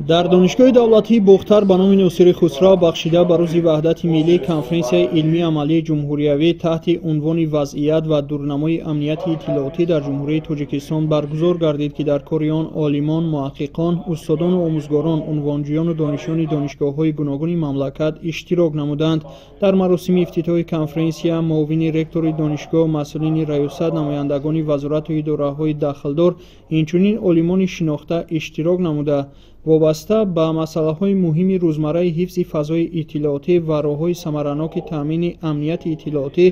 Дар Донишгоҳи давлатии Бохтар ба номи Носири Хусрав бахшида ба Рӯзи Ваҳдати Миллӣ конференсияи илмии амалии ҷумҳуриявӣ таҳти унвони «Вазъият ва дурнамои амнияти иттилоотӣ дар Ҷумҳурии Тоҷикистон» баргузор гардид, ки дар кори он олимон, муҳаққиқон, устодону омӯзгорон, унвонҷӯёну донишҷӯёни донишгоҳҳои гуногуни мамлакат иштирок намуданд. Дар маросими ифтитоҳи конференсия муовини ректори донишгоҳ, масъулини раёсат, намояндагони вазорату идораҳои дахлдор, инчунин олимони шинохта иштирок намуда, вобаста ба масъалаҳои муҳими рӯзмарраи ҳифзи фазои иттилоотӣ ва роҳҳои самараноки таъмини амнияти иттилоотӣ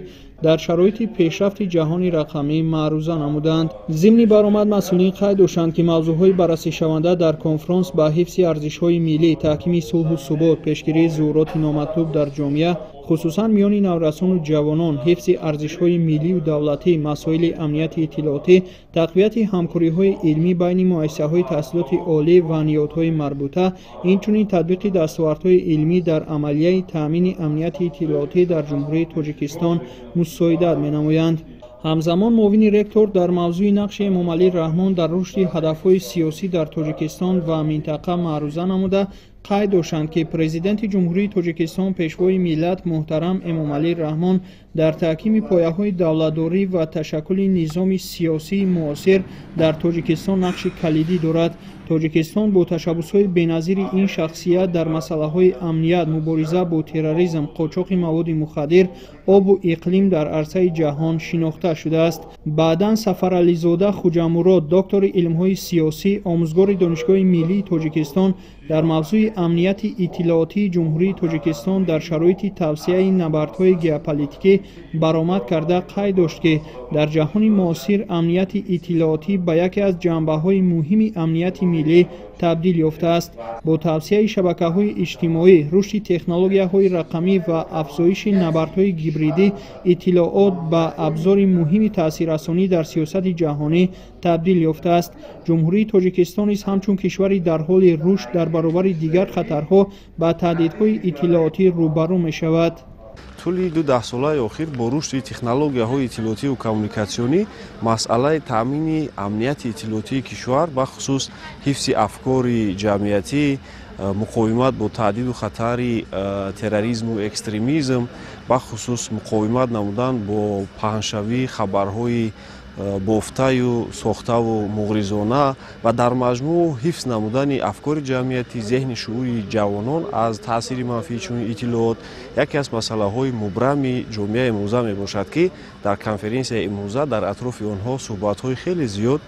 дар шароити пешрафти ҷаҳони рақамӣ маъруза намуданд. Зимни баромад масъулин қайд доштанд, ки мавзӯъҳои баррасишаванда дар конфронс ба ҳифзи арзишҳои миллӣ, таҳкими сулҳу субот, пешгирии зуҳуроти номатлуб дар ҷомеа, хусусан миёни наврасону ҷавонон, ҳифзи арзишҳои миллию давлатӣ, масоили амнияти иттилоотӣ, тақвияти ҳамкориҳои илмӣ байни муассисаҳои таҳсилоти олӣ ва ниҳодҳои марбута, инчунин татбиқи дастовардҳои илмӣ дар амалияи таъмини амнияти иттилоотӣ дар Ҷумҳурии Тоҷикистон мусоидат менамоянд. Ҳамзамон муовини ректор дар мавзӯи нақши Эмомалӣ Раҳмон дар рушди ҳадафҳои сиёсӣ дар Тоҷикистон ва минтақа маъруза намуда, қайд доштанд, ки Президенти Ҷумҳурии Тоҷикистон, Пешвои миллат муҳтарам Эмомалӣ Раҳмон дар таҳкими пояҳои давлатдорӣ ва ташаккули низоми сиёсии муосир дар Тоҷикистон нақши калидӣ дорад. Тоҷикистон бо ташаббусҳои беназири ин шахсият дар масъалаҳои амният, мубориза бо терроризм, қочоқи маводи мухаддир, обу иқлим дар арсаи ҷаҳон шинохта шудааст. Баъдан Сафарализода Хуҷамурод, доктори илмҳои сиёсӣ, омӯзгори Донишгоҳи миллии Тоҷикистон, дар мавзӯи амнияти иттилоотии Ҷумҳурии Тоҷикистон дар шароити тавсеаи набардҳои геополитикӣ баромад карда, қайд дошт, ки дар ҷаҳони муосир амнияти иттилоотӣ ба яке аз ҷанбаҳои муҳими амнияти миллӣ табдил ёфтааст. Бо тавсеаи шабакаҳои иҷтимоӣ, рушди технологияҳои рақамӣ ва афзоиши набардҳои гибридӣ иттилоот ба абзори муҳими таъсиррасонӣ дар сиёсати ҷаҳонӣ табдил ёфтааст. Ҷумҳурии Тоҷикистон низ ҳамчун кишвари дар ҳоли рушд дар баробари дигар хатарҳо ба таҳдидҳои иттилоотӣ рӯбарӯ мешавад. Тӯли ду даҳсолаи охир бо рушди технологияҳои иттилоотиву коммуникатсионӣ масъалаи таъмини амнияти иттилоотии кишвар, бахусус ҳифзи афкори ҷамъиятӣ, муқовимат бо таҳдиду хатари терроризму экстремизм, бахусус муқовимат намудан бо паҳншавии хабарҳои бофтаю сохтаву муғризона ва дар маҷмӯъ ҳифз намудани афкори ҷамъиятӣ, зеҳни шуури ҷавонон аз таъсири манфии чунин иттилоот яке аз масъалаҳои мубрами ҷомеаи имрӯза мебошад, ки дар конференсияи имрӯза дар атрофи онҳо суҳбатҳои хеле зиёд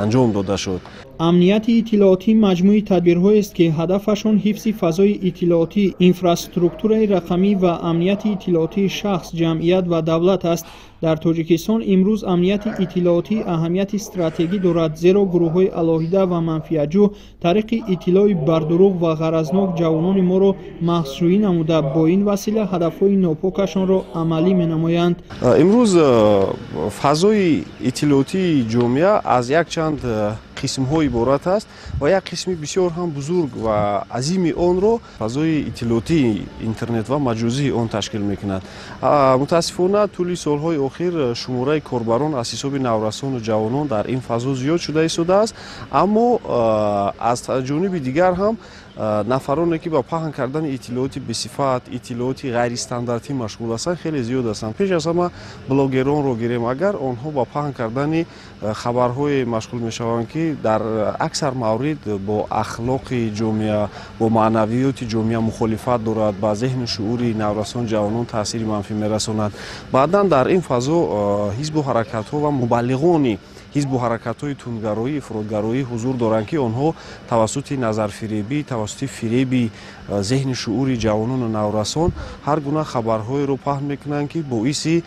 анҷом дода шуд. Амнияти иттилоотӣ маҷмӯи тадбирҳоест, ки ҳадафашон ҳифзи фазои иттилоотӣ, инфраструктураи рақамӣ ва амнияти иттилоотии шахс, ҷамъият ва давлат аст. Дар Тоҷикистон имрӯз амнияти иттилоотӣ аҳамияти стратегӣ дорад, зеро гурӯҳҳои алоҳида ва манфиатҷӯ тариқи иттилои бардурӯғ ва ғаразнок ҷавонони моро маҳсӯӣ намуда, бо ин васила ҳадафҳои нопокашонро амалӣ менамоянд. Имрӯз фазои иттилоотии ҷомеа аз якчанд қисмҳо иборат аст ва як қисми бисёр ҳам бузург ва азими онро фазои иттилоотии интернет ва маҷозии он ташкил мекунад. Мутаассифона, тӯли солҳои охир шумораи корбарон аз ҳисоби наврасону ҷавонон дар ин фазо зиёд шуда истодааст, аммо аз ҷониби дигар ҳам нафароне, ки ба паҳн кардани иттилооти бесифат, иттилооти ғайристандартӣ машғул ҳастанд, хеле зиёд ҳастанд. Пеш аз ҳама блогеронро гирем, агар онҳо ба паҳн кардани хабарҳое машғул мешаванд, ки дар аксар маврид бо ахлоқи ҷомеа, бо маънавиёти ҷомеа мухолифат дорад, ба зеҳну шуури наврасон, ҷавонон таъсири манфӣ мерасонад. Баъдан дар ин фазо ҳизбу ҳаракатҳо ва мубаллиғони ҳизбу ҳаракатҳои тундгароӣ, ифротгароӣ ҳузур доранд, ки онҳо тавассути назарфиребӣ, тавассути фиреби зеҳни шуури ҷавонону наврасон ҳар гуна хабарҳоеро паҳн мекунанд, ки боиси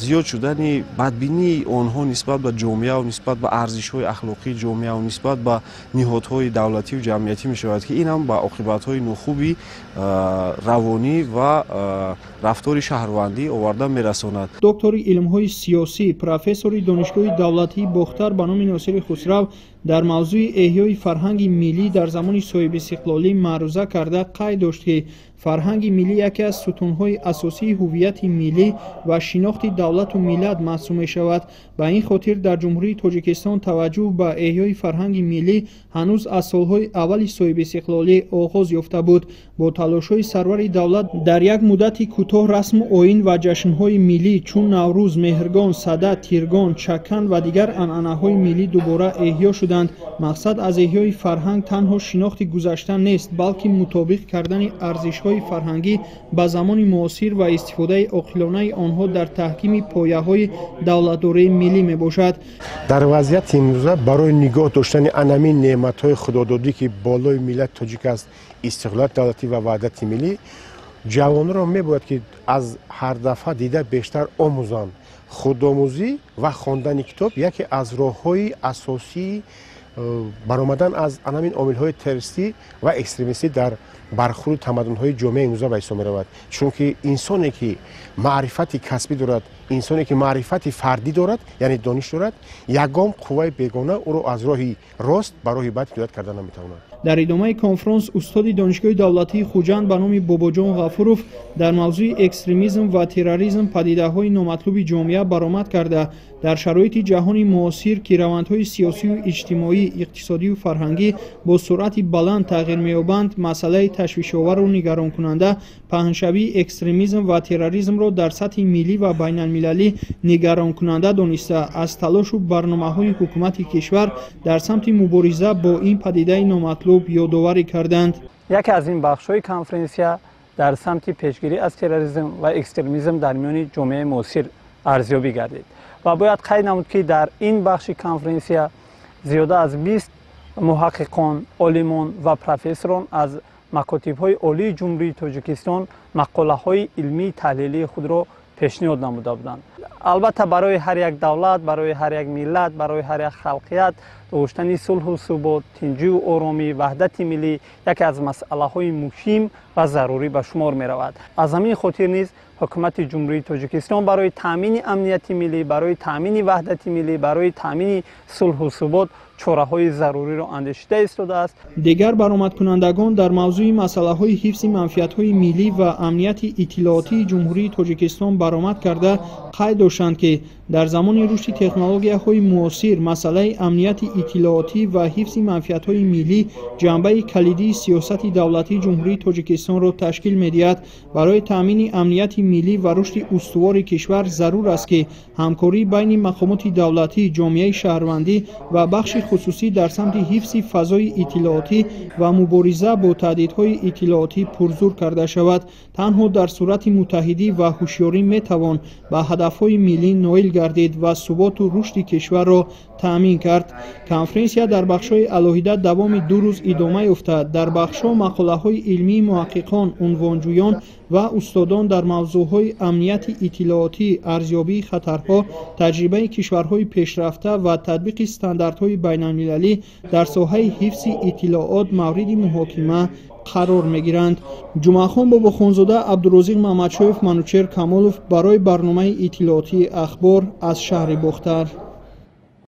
зиёд шудани бадбинии онҳо нисбат ба ҷомеаву нисбат ба арзишҳои ахлоқии ҷомеаву нисбат ба ниҳодҳои давлативу ҷамъиятӣ мешавад, ки ин ҳам ба оқибатҳои нохуби равонӣ ва рафтори шаҳрвандӣ оварда мерасонад. Доктори илмҳои сиёсӣ, профессори Донишгоҳи давлатии Бохтар ба номи Носири Хусрав Дар мавзӯи эҳёи фарҳанги миллӣ дар замони соҳибистиқлолӣ маъруза карда қайд дошт, ки фарҳанги миллӣ яке аз сутунҳои асосии ҳуввияти миллӣ ва шинохти давлату миллат маҳсуб мешавад. Ба ин хотир дар Ҷумҳурии Тоҷикистон таваҷҷӯҳ ба эҳёи фарҳанги миллӣ ҳанӯз аз солҳои аввали соҳибистиқлолӣ оғоз ёфта буд. Бо талошҳои сарвари давлат дар як муддати кӯтоҳ расму оин ва ҷашнҳои миллӣ чун Наврӯз, Меҳргон, Сада, Тиргон, Чакан ва дигар анъанаҳои миллӣ дубора эҳё шуданд. Мақсад аз эҳёи фарҳанг танҳо шинохти гузашта нест, балки мутобиқ кардани арзишҳои фарҳангӣ ба замони муосир ва истифодаи оқилонаи онҳо дар таҳкими пояҳои давлатдории миллӣ мебошад. Дар вазъияти имрӯза барои нигоҳ доштани анамин неъматҳои худододӣ, ки болои миллати тоҷик аст, истиқлолияти давлатӣ ва ваҳдати миллӣ, ҷавонро мебояд, ки аз ҳар дафъа дида бештар омӯзанд. Худомӯзӣ ва хондани китоб яке аз роҳҳои асосии баромадан аз анамин омилҳои террористӣ ва экстремистӣ дар бархӯрди тамаддунҳои ҷомеаи имрӯза ба ҳисоб меравад. Чунки инсоне, ки маърифати касбӣ дорад, инсоне, ки маърифати фардӣ дорад, яъне дониш дорад, ягон қувваи бегона ӯро аз роҳи рост ба роҳи бад ҳидоят карда наметавонад. Дар идомаи конфронс устоди Донишгоҳи давлатии Хуҷанд ба номи Бобоҷон Ғафуров дар мавзӯи экстремизм ва терроризм падидаҳои номатлуби ҷомеа баромад карда, дар шароити ҷаҳони муосир, ки равандҳои сиёсию иҷтимоӣ, иқтисодию фарҳангӣ бо суръати баланд тағйир меёбанд, масъалаи ташвишовару нигаронкунанда паҳншавии экстремизм ва терроризмро дар сатҳи миллӣ ва байналмилалӣ нигаронкунанда дониста, аз талошу барномаҳои ҳукумати кишвар дар самти мубориза бо ин падидаи номатлуб ёдоварӣ карданд. Яке аз ин бахшҳои конференсия дар самти пешгирӣ аз терроризм ва экстремизм дар миёни ҷомеаи муосир арзёбӣ гардид ва бояд қайд намуд, ки дар ин бахши конференсия зиёда аз 20 муҳаққиқон, олимон ва профессорон аз макотибҳои олии Ҷумҳурии Тоҷикистон мақолаҳои илмии таҳлилии худро пешниҳод намуда буданд. Албатта, барои ҳар як давлат, барои ҳар як миллат, барои ҳар як халқият доштани сулҳу субот, тинҷию оромӣ, ваҳдати миллӣ яке аз масъалаҳои муҳим ва зарурӣ ба шумор меравад. Аз ҳамин хотир низ ҳукумати Ҷумҳурии Тоҷикистон барои таъмини амнияти миллӣ, барои таъмини ваҳдати миллӣ, барои таъмини сулҳу субот чораҳои заруриро андешида истодааст. Дигар баромадкунандагон дар мавзӯи масъалаҳои ҳифзи манфиатҳои миллӣ ва амнияти иттилоотии Ҷумҳурии Тоҷикистон баромад карда қайд доштанд, ки дар замони рушди технологияҳои муосир масъалаи амнияти иттилоотӣ ва ҳифзи манфиатҳои миллӣ ҷанбаи калидии сиёсати давлатии Ҷумҳурии Тоҷикистонро ташкил медиҳад. Барои таъмини амнияти миллӣ ва рушди устувори кишвар зарур аст, ки ҳамкорӣ байни мақомоти давлатӣ, ҷомеаи шаҳрвандӣ ва бахши хусусӣ дар самти ҳифзи фазои иттилоотӣ ва мубориза бо таҳдидҳои иттилоотӣ пурзур карда шавад. Танҳо дар сурати муттаҳидӣ ва ҳушёрӣ метавон ба ҳадафҳои миллӣ ноил гардид ва суботу рушди кишварро таъмин кард. Конференсия дар бахшҳои алоҳида давоми 2 рӯз идома ёфта, дар бахшҳо мақолаҳои илмии муҳаққиқон, унвонҷӯён ва устодон дар мавзӯъҳои амнияти иттилоотӣ, арзёбии хатарҳо, таҷрибаи кишварҳои пешрафта ва татбиқи стандартҳои байналмилалӣ дар соҳаи ҳифзи иттилоот мавриди муҳокима қарор мегиранд. Ҷумъахон Бобохонзода, Абдурозиқ Маҳмадшоев, Манучер Камолов барои барномаи иттилоотии Ахбор аз шаҳри Бохтар.